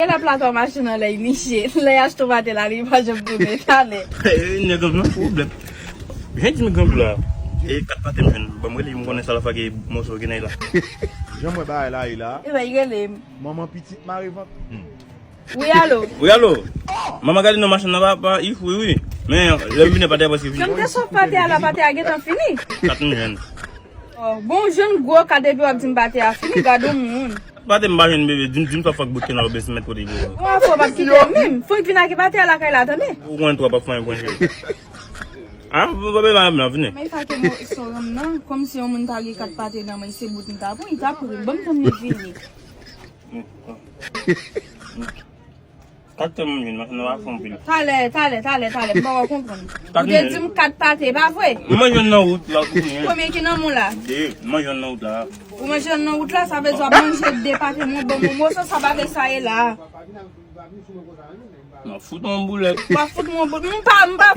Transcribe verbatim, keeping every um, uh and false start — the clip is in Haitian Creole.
Gen lè plat machin nan lè y niche. Lè y achte pate la, li pa janm tounen. Talè. Nèg nan pwoblèm. Jen di m gen la. E kat pate m jwenn. Ban m rele m konnen sa la fage moso gen la. Jan mwen bagay la ye la. E ben, y rele m. Manman pitit mare vant. Wi, alo. Wi, alo. Manman gade nan machin nan pa, pa, if, wi, wi. Men, lè m vini pate a prèske fini. Jan m te sòf pate a la, pate a gentan fini. Kat m jwenn. Oh, bon, jwenn gwo kat epi w ap di m pate a fini, gade yon moun. Pate m pa jwenn bebe, di m, di m sa fòk bout nan oubyen se mèt kote pou. Bon, fò w p ap kite menm. Fò w vin ak pate a lakay la, tande. Ou konn twa p ap fè yon konje. Ah, bon, bon, bon, bon, vini. Men fake mo soranm nan, kòmsi yon moun ta gen kat pate nan men, se bout m ta pran, li ta pran. Ban m tann li vini. Kat te moun vin, machin nan pa fè anpil. Talè, talè, talè, talè, m pa wè konprann. Ou te di m kat pate, pa vre? Mwen jwenn nan wout la, ou konyen. Konbyen ki nan men w la? De, mwen jwenn nan wout la. Ou manje nan wout la, sa vle di w ap manje de pate, mwen bon, mwen moso sa bagay sa ye la. Nan fout yon boulèt. W ap fout mwen bout, m pa, m pa.